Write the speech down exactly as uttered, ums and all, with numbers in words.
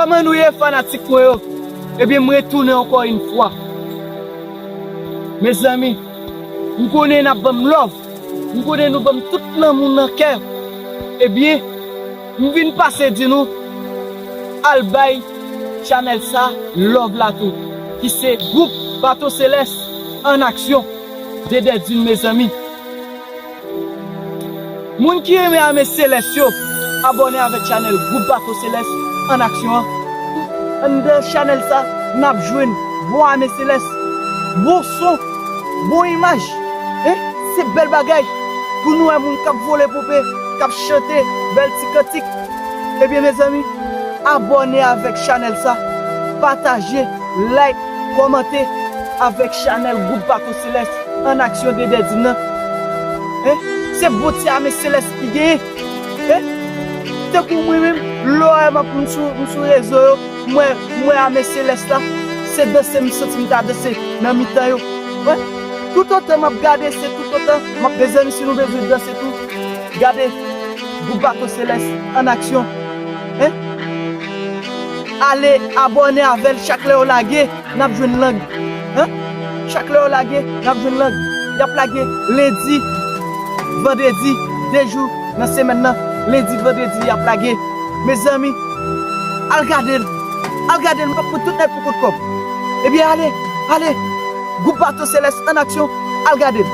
Kòman nou ye, fanatik mwen yo? Ebyen, m retounen ankò yon fwa. Mezanmi, m konnen n ap ban m love. M konnen nou ban m tout lanmou nan kè. Ebyen, m vin pase di nou, al bay chanèl sa love la tou, ki se gwoup Bato Selès an aksyon, Dededin, mezanmi. Moun ki renmen ame selès yo, abòne avèk chanèl gwoup Bato Selès an aksyon an. Anndan chanèl sa, n ap jwenn bon ame selès, bon son, bon imaj. Hein? Se bèl bagay pou nou wè moun k ap vole pope, k ap chante bèl ti kantik. Ebyen, mezanmi, abòne avèk chanèl sa, pataje, like, kòmante avèk chanèl gwoup Bato Selès an aksyon, Dededin nan. Hein? Se bon ti ame selès ki genyen. Hein? Tankou mwen menm, lè m ap, m sou, m sou rezo yo, m wè, m wè ame selès la, se danse m santi m ta danse nan mitan yo. Hein? Toutotan m ap gade, se toutotan m ap, mezanmi, si nou bezwen danse tou, gade gwoup Bato Selès an aksyon. Hein? Ale abòne avè l, chak lè yo lage, n ap jwenn lang. Hein? Chak lè yo lage, n ap jwenn lang. Y ap lage lendi, vandredi, de jou nan semèn nan. Lendi, vandredi, y ap lage. Mezanmi, al gade l. Al gade l, m p ap pran tout nèg pou kont kòb. Ebyen, ale, ale. Gwoup Bato Selès an aksyon, al gade l.